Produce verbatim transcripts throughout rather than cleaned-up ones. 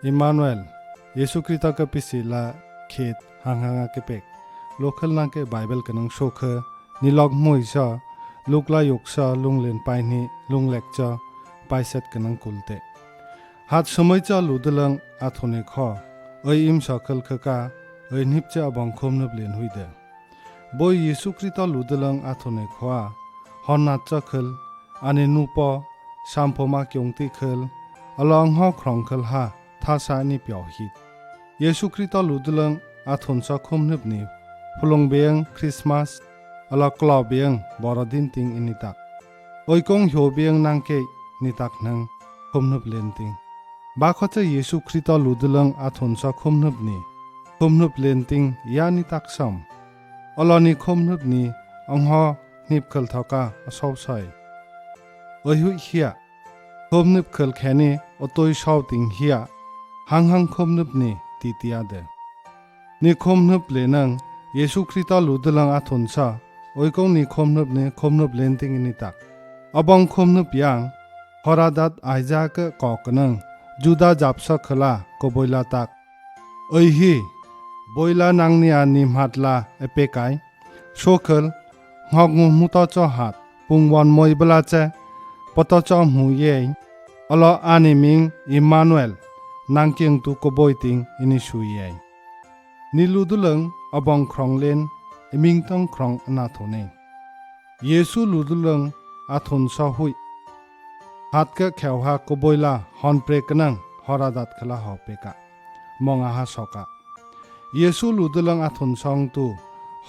Immanuel, Yesu Krito ke pisi la khet hanghang a kepek. Lokhel nang ke Baibel kenang sokhe, nilok mui sa, Luk la yuk sa, lunglen pai ni, lunglek cha, pai set kenang kulte. Hat somoi cha luduleng athon ne kho, oi im sa khel kheka, oi nip cha abang khomnup len huide. Boi Yesu Krito luduleng athon ne khoa, hon nat cha khel, ane nupo, sampho ma kiong ti khel, along ho krong khel ha, thasa ni pyo hit. Yesu Krito luduleng athon sa khomnup ni, pulong beng Christmas, ala klo beng Borodin ting initak. Oi kong hyo beng nang ke nitak nang khomnup len ting. Bakho cha Yesu Krito luduleng athon sa khomnup ni, khomnup len ting ya nitak sam. Olo ni khomnup ni, ong ho nip khel thoka asau sai. Oi hui hia, khomnup khel kheni otoi sau ting hia, hanghang khomnup ni titi ade. Ni khomnup lenang, Yesu Krito luduleng athon sa, oi kong ni khomnup ni khomnup len ting initak. Abang khomnup yang, horadat Aiza ke kok nang, Juda jap sa khela, ko boila tak. Oi hi, boila nang ni ani mat la epekai, sokhel, ngok ngu muto cho hat, pung wan moi bela che, poto cho mu ye, olo ani ming Immanuel, nang kieng tu ko boi ting ini su ye. Ni luduleng abang krong len, iming tong krong anathon ne. Yesu luduleng athon sa hui. Hat ke kheu ha ko boila hon pre kenang horadat khela ho peka. Mong aha soka. Yesu luduleng athon song tu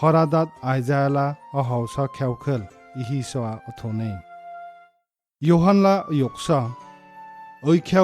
horadat Aiza la aho sa kheu khel ihi so a athon ne. Yohan la yok sa. Oi kheu